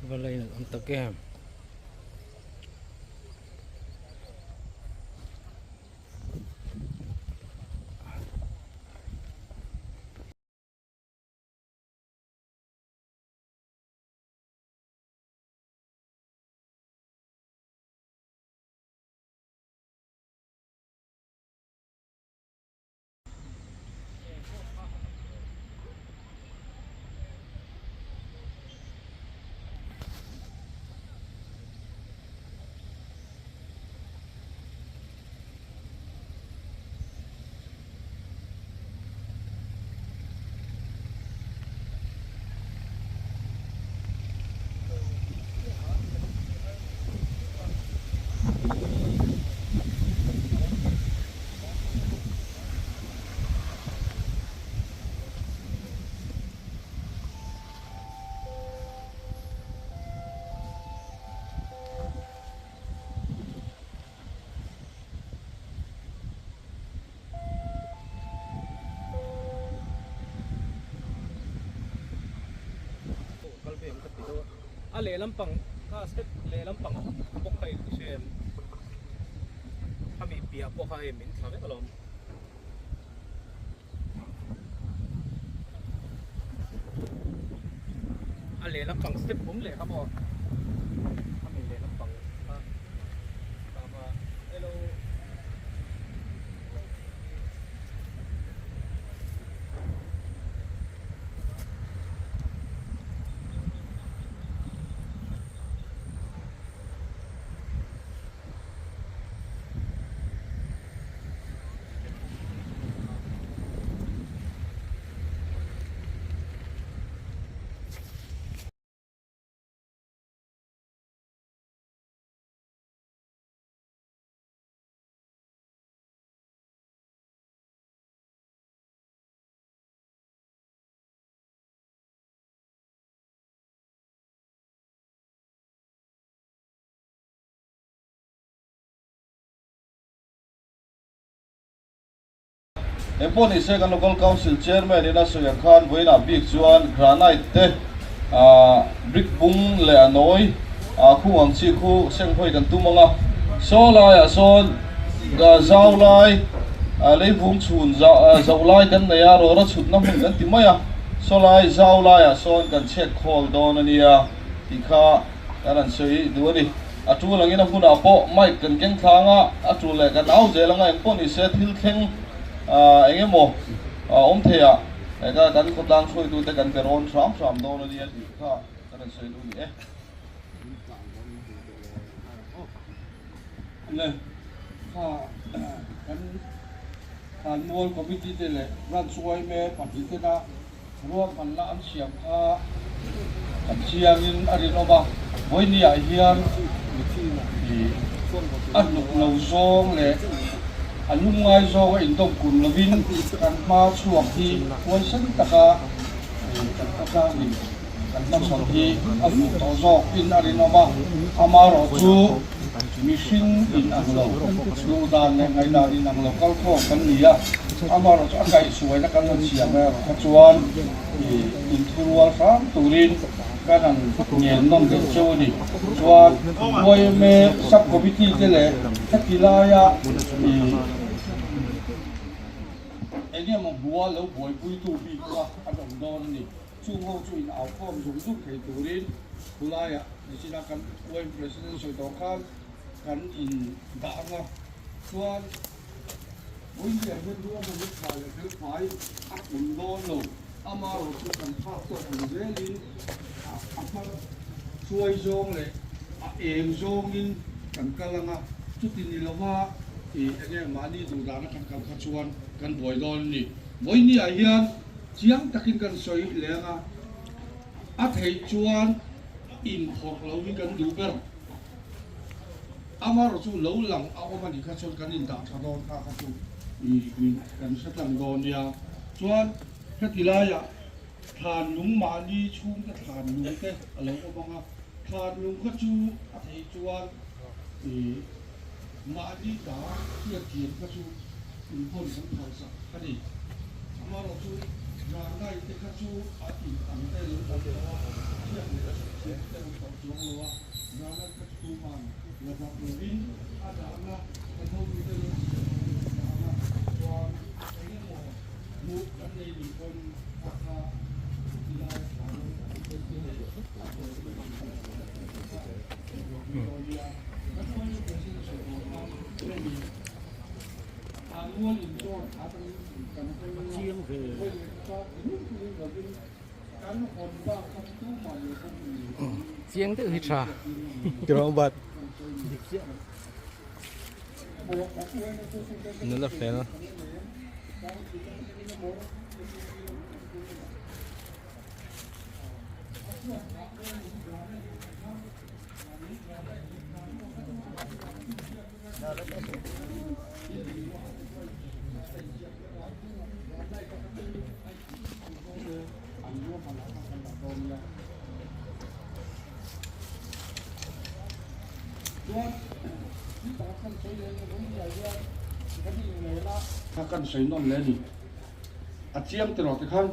Va lainat awm tak em. A lehlam pang kha step lehlam pang bawk kha i hre em? Khami piah pawh kha hei min thla vek alawm. A lehlam pang step awm leh kha maw? Khami lehlam pang kha kha hello. Engpawh ni se kan Local Council Chairman in a sawi ang khan vawiinah bik chuan granite te brick bung leh a nawi khung ang chi khu seng hawi kan tum ang a. Saw laiah sawn zau lai leivung chhun zauh lai kan nei a, rawra chhutna hmun kan ti mai a. Saw lai zau laiah sawn kan chhek khawl dawn a nia tih kha kan han sawi duh a ni. A tul angin a hunah pawh mic kan keng thlang a, a tul leh kan au zel anga engpawh ni se thil thleng eng emaw awm thei ah eka kan khawtlang hruaitute kan be rawn hram hram dawn a nia tih kha kan han sawi duh ni e. Le kha kan Thlanmual Committee te leh Branch yma pahnih tena Ruahmanna an siam kha kan chiangin a rinawm a, vawinia hian a hnuk lo zawng leh a lungngai zawnga indawm kun lovin kan hma chhuak hi huaisen taka kan khawtlangin kan hmachhawn hi a fuh tawh zawkin a rinawm a, amaherawhchu mihring in ang lo, duhdan leh ngaihdan in ang lo kalkhawm kan ni a, amaherawhchu a kaihsuaina kan han siam erawh kha chuan inthurual hram turin kan han ngen nawm deuh cheu a ni. Chuan YMA Sub Committee te leh heti laia eng emaw hmua lo buaipuitu bik kha an awm dawn a ni. Chung ho chu in au khawm zung zung thei turin khulaiah nichina kan YM President sawi tawh khan kan in dah ang a, chuan Vawiin hian ruahman hi tha leh felfai a awm dawn lo, amaherawh chu kan phak tawk ang zelin a hma hruai zawng leh a eng zawngin kan kal ang a, chuti ni lova eng nge mahni duh dana kan kal kha chuan kan buai dawn a ni. Vawiin hian Chiang takin kan sawi leng a, a theih chuan inphawrh lo hi kan duh ber. Amaherawh chu lo lang a awm a nih kha chuan kan indah tha dawn kha kha chu kan hre tlang dawn nia. Chuan heti laiah thlan lung mahni chhungte thlan lung te a lo awm ang a, thlan lung kha chu a theih chuan mahni ta hriatthiam kha chu inhawn kan phalsak a ni. Amaherawh chu Granite te kha chu a in ang te lo awm tawh a, chhiat leh chhit te awm tawh chuang lo a, granite kha chu tuman la zak lovin a dahna kan hotute lo siam ang in a dah ang a, chuan eng emaw hmuh kan nei nih pawn a kha tilai thla lo te leh a tawh te kha kan buaipui dawn nia. Kan YU President sawi tawh khan hemi Annual indoor atangin kan hawn a, vawi leh kha engin lovin kan hawn bak kha chu tumah leh bawk ni Chiang deuh hi tha tiraw bat nula fel. Kan sawi nawn leh a ni. A chiang tiraw tikhan.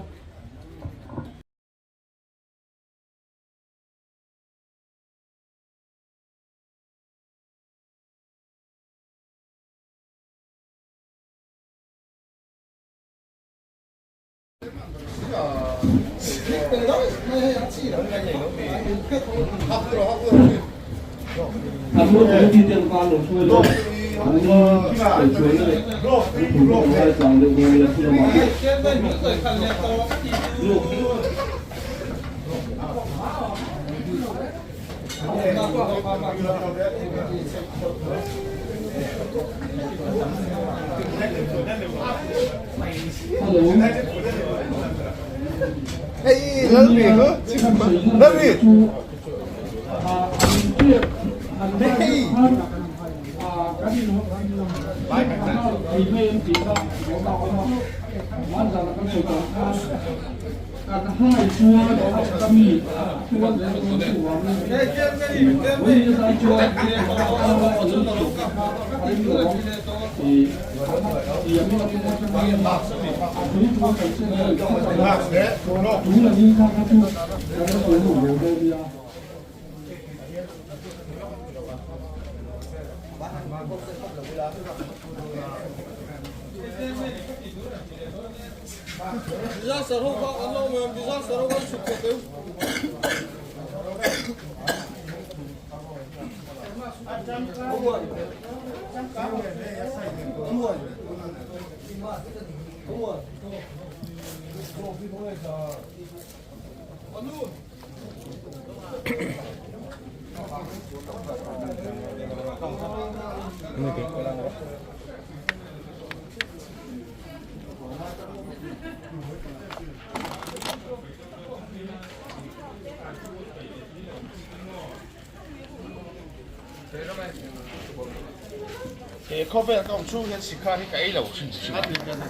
He khawvel ka awm chhung hian sikha hi ka ei lo hrim hrim a.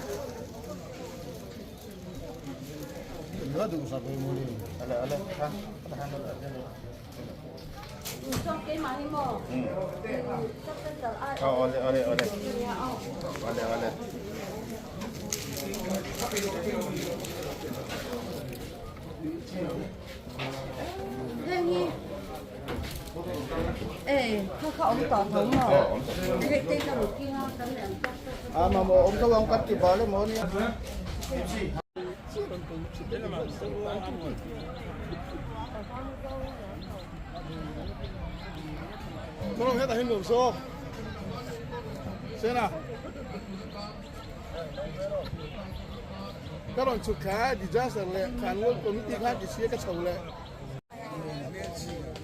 Ka rawn chhuk thla a disaster leh Khanwal committee khan ti sia ka chho leh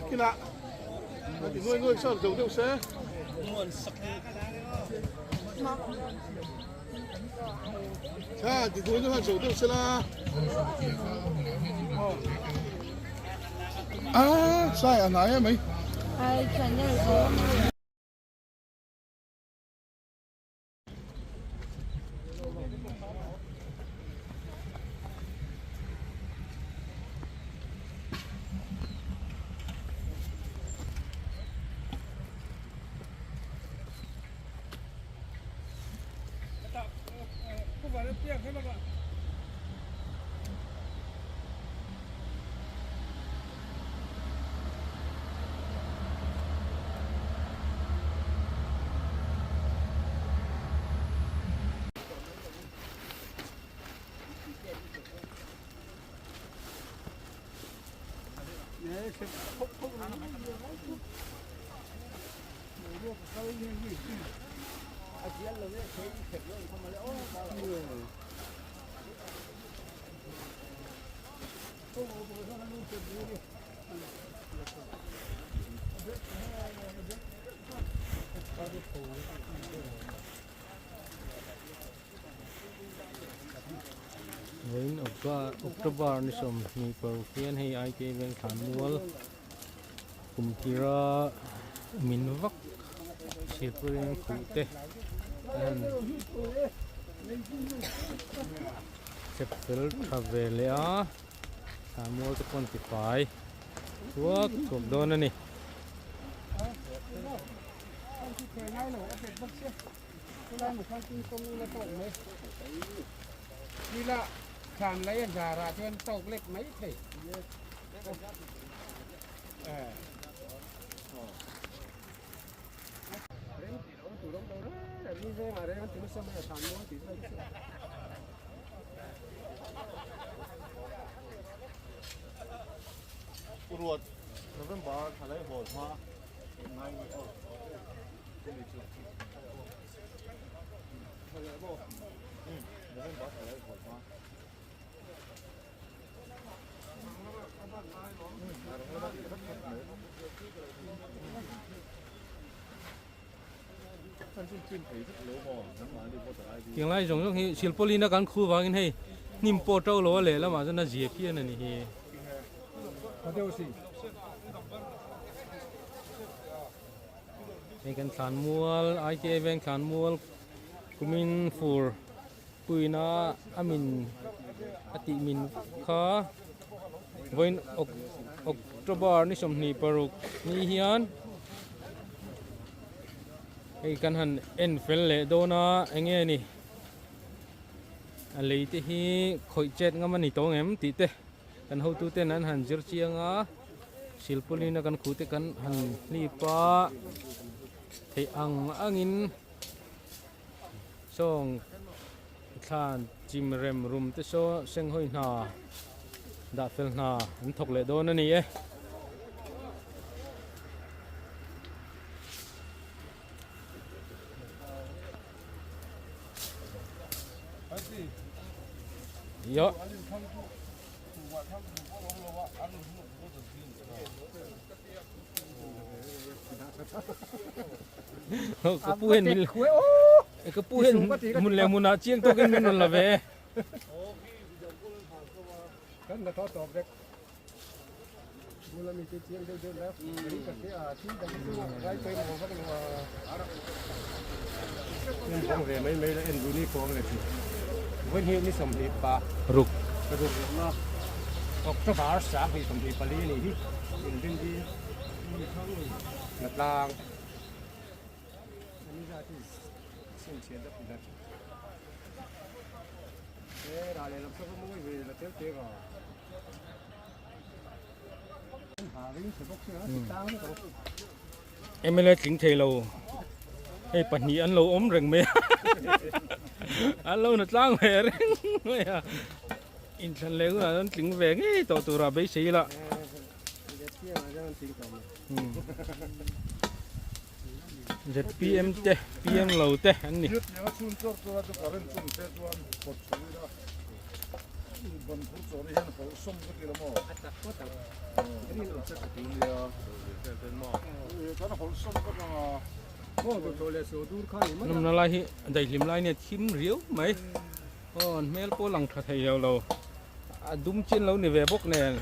kinah a ti nuai nuai sawn zo deuh se. Kha ti nuai nuai khan zo deuh se la. A sai a hnai em mai. Vawiin October ni 20 paruk hian hei IK Vengthlan mual kum tira min vak Sirpur-in khuh te an han chep fel tha ve leh a thlan mual te pawh an ti fai thuak thuak dawn a ni. Ruat November thla leh hawl hma ngai ni aw chumi chu November thla leh hawl hma. Tiang lai zawng zawng hi silpawlin a kan khu vangin hei hnim pawh to lo a lehlamah chuan a zia phian a ni hi. Hei kan thlan mual ITI veng thlan mual kumin fur puina a min a tih min vak kha vawiin October ni 26 ni hian hei kan han en fel leh dawn a eng nge ni a lei te hi khawih chet ngam a ni tawng em tih te kan hotu ten an han zir chiang a silpawlin a kan khuh te kan han hlip a theih ang angin. Sawng thlan chim rem rum te saw senghawi hna dah fel hna an thawk leh dawn a ni e. Yo. Ka pu hian min ka pu hian hmun leh hmunah chiang tawkin min rawn la ve e. Kan la thaw tawp vek. Bula mi te chiang deuh deuh la. Ka te a thil dang chu rai pawimawh vak lo a. En bawng ve mai mai la en duh ni kawng leh thin. Vawiin hi ni 20 pa ruk. Ruk na October 24 a nih hi inrin hi na tlang. Mla tling thei lo hei pahnih an lo awm reng mai a an lo na tlang ve reng mai a inthlan leh hunah chuan tling ve ngei tawh turah beisei ila. ZPM te PM lo te an ni. Nawmna lai hi daihlim lai nia thim riau mai aw an hmel pawh lang tha thei lo lo a dum chin lo ni ve bawk nen.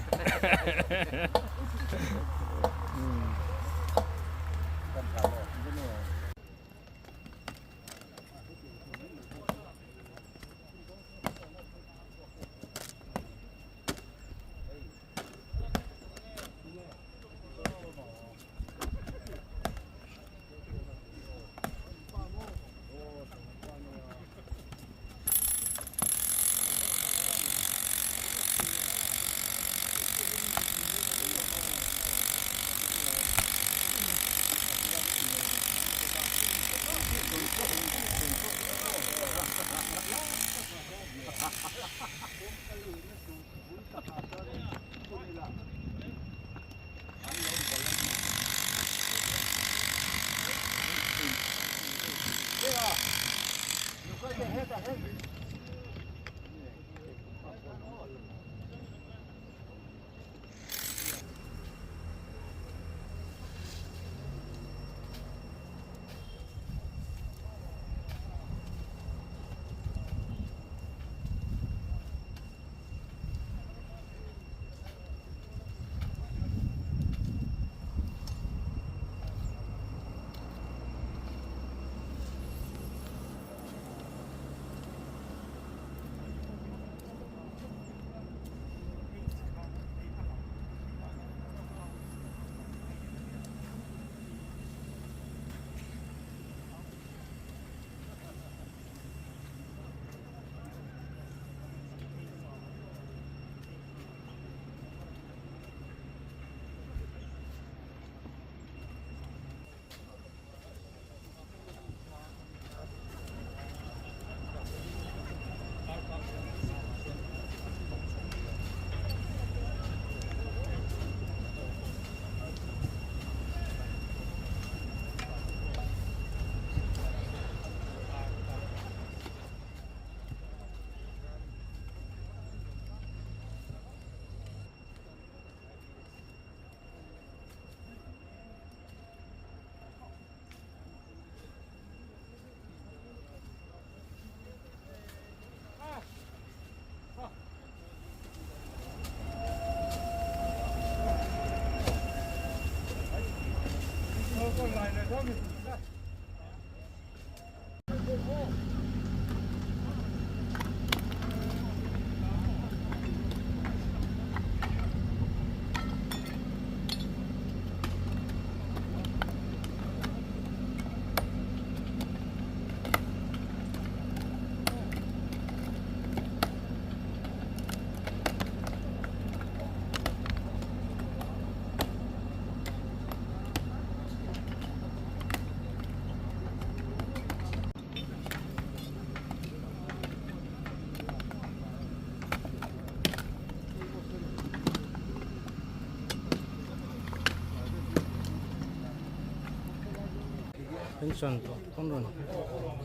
Pension tawh pawn rawn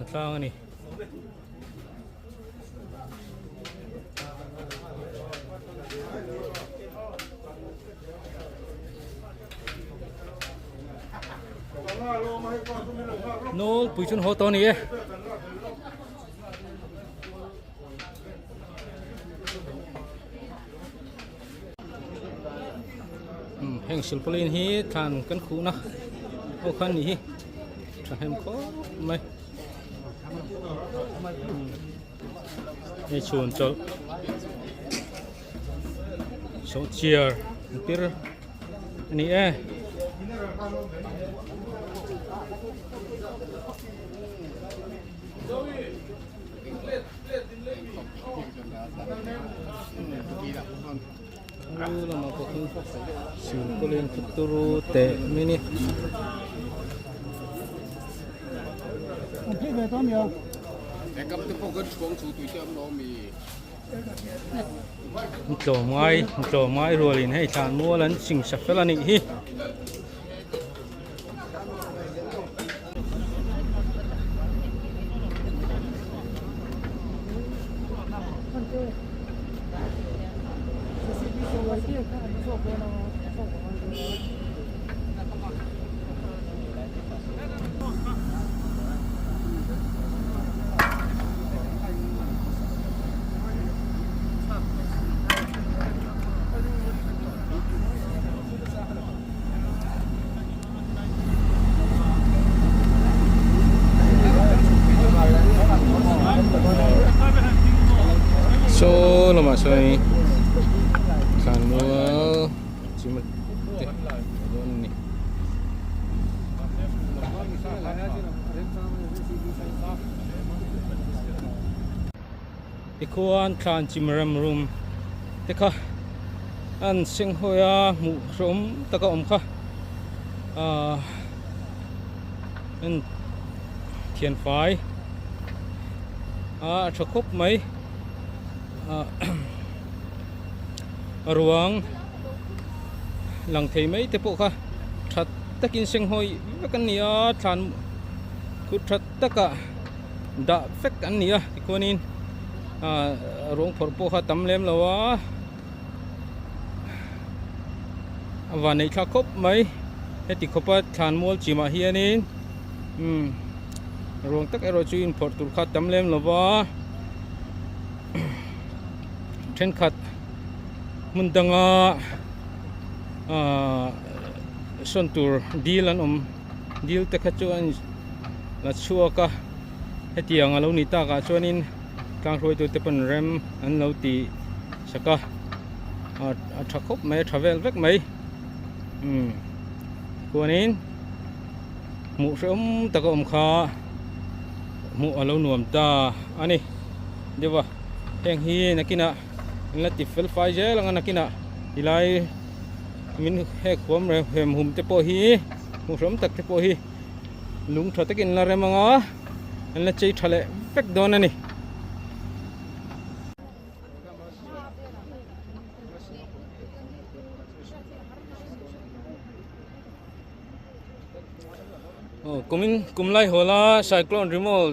a tlang a ni. Nawlpui chu an haw tawh a ni e. Heng silpaulin hi thlan kan khuhna ho kha a ni hi thahnem khawp mai. Hei chhun chawlh sawhchiar an tir a ni e. Lu lamah pawh hian silpaulin chu turu teh mai a ni. Tlawmngai tlawmngai rualin hei thlan mual an ching sa fel a nih hi. Saw lamah sawn thlanmual chim te a dawn a ni. Tikhuan thlan chim rem rum te kha an seng hawi a hmuh hreawm taka awm kha ahh an thian fai a a tha khawp mai ah a ruang lang thei mai te pawh kha tha takin seng hawi vek an ni a thlan kut tha taka dah vek an ni a. Khuanin ah ruang phawrh pawh kha a tam lem lo a a van neih thlak khawp mai heti khawpa thlan mual chimah hianin umm ruang tak erawh chu inphawrh tur kha a tam lem lo va thenkhat hmun danga ah sawn tur dil an awm dil te kha chu a in la chhuak a. Hetiang a lo nih takah chuanin tlang hruaitute pawn rem an lo ti sak a a tha khawp mai a tha vel vek mai umm chuanin hmuh hrehawm taka awm kha hmuh a lo nuam ta a ni deuh a heng hi nakinah an la ti fel fai zel ang a nakinah tilai min hek huam hem hum te pawh hi hmuh hrehawm tak te pawh hi. Lung tha takin la rem anga an la chei tha leh vek dawn a ni. Aw kumin kum lai hawl a cyclone Remal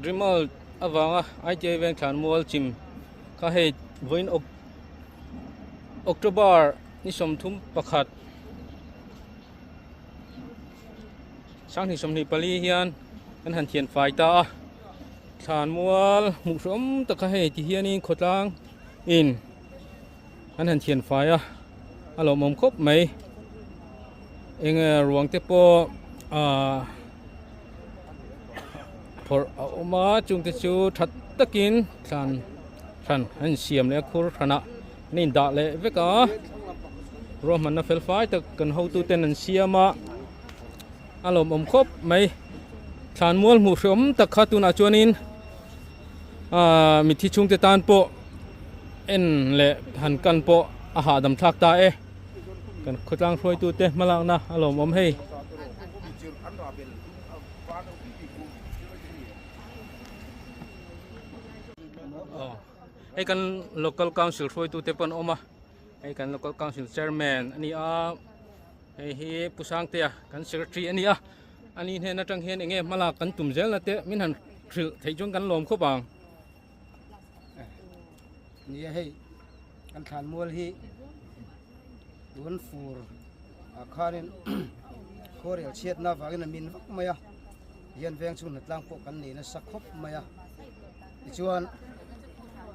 Remal avanga ITI veng thlan mual chim kha hei vawiin October ni 31. Sanghnih 24 hian an han thian fai ta a thlan mual hmuh hrawm tak kha hei ti hianin khawtlang in an han thian fai a a lawmawm khawp mai eng ruang te pawh ahh phawrh a awm a chungte chu that takin thlan hran an insiam leh a khur hranah an indah leh vek a ruahmanna fel fai tak kan hotu ten an siam a a lawmawm khawp mai thlan mual hmuh hreawm tak kha tunah chuanin ahh mithi chhungte tan pawh en leh han kan pawh a hahdam thlak ta e kan khawtlang hruaitute hmalakna a lawmawm hei. Hei kan local council hruaitu te pawh an awm a hei kan local council chairman a ni a hei hi Pu Sangtea kan secretary a ni a ani hnen atang hian eng nge hmalak kan tum zel na te min han hrilh theih chuan kan lawm khawp ang. Nia hei kan thlan mual hi tun fur ah khanin khuarel chhiatna avangin a min vak mai a hian veng chhung hnatlang pawh kan nei nasa khawp mai a tichuan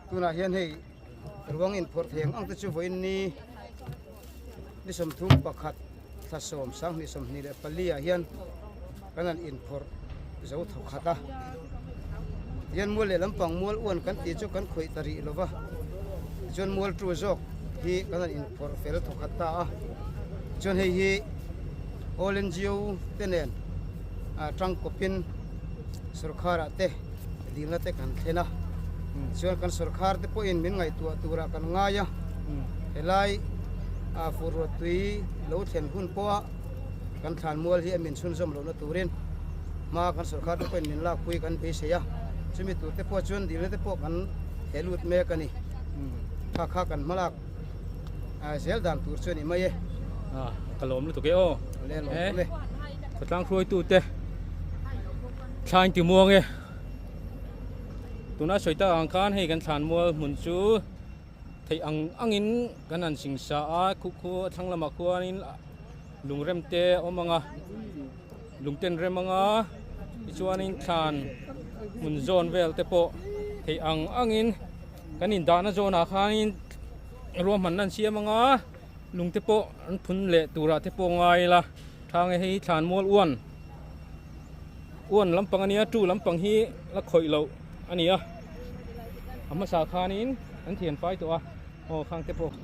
tunah hian hei ruang inphawrh theng ang te chu vawiin ni ni 31 thla sawm sanghnih 24 ah hian kan han inphawrh zo thaw khat a tihian mual leh lampang mual uan kan tih chu kan khawih ta rih lova tichuan mual tu zawk hi kan han inphawrh fel thaw khat ta a chuan hei hi all N_G_O te nen ah tangkawpin sorkar ah te dilna te kan thlen a chuan kan sorkar te pawhin min ngaihtuah turah kan ngai a helai ah fur ruahtui lo thlen hun pawha kan thlan mual hi a min chhunzawm lohna turin hma kan sorkar te pawhin min lakpui kan beisei a chumi tur te pawh chuan dilna te pawh kan heh lut mek a ni kha kha kan hmalak zel dan tur chu a ni mai e. Ka lawm lutuk e aw. E khawtlang hruaitu te thlain ti muang e. Tuna sawi tak ang khan hei kan thlan mual hmun chu theih ang angin kan han sing sa a khu khu a thlang lamah khuanin lungrem te a awm ang a lungten rem ang a tichuanin thlan hmun zawn vel te pawh theih ang angin kan indahna zawnah khanin ruahmanna an siam ang a lungte pawh an phun leh turah te pawh ngai ila thang e hei thlan mual uan uan lampang ania tu lampang hi la khawih loh a ni a a hmasa khanin an thian fai tawh a aw khang te pawh.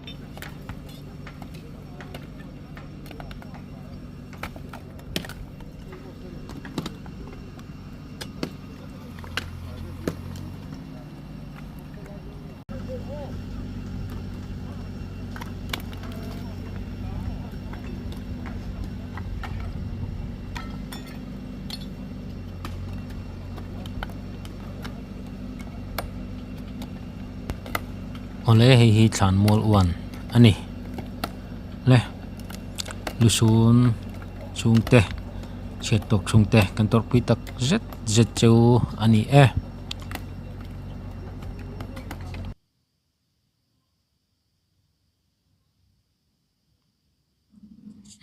Awle hei hi thlan mual uan a ni le lusun chhungte chhiat tawk chhungte kan tawrhpui tak zet zet chu a ni e.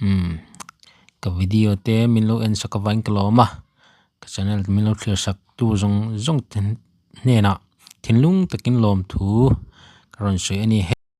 Umm ka video te min lo en sak avangin ka lawm a ka channel min lo thlir sak tu zawng zawng te hnenah thinlung takin lawmthu ka rawn sawi a ni hei.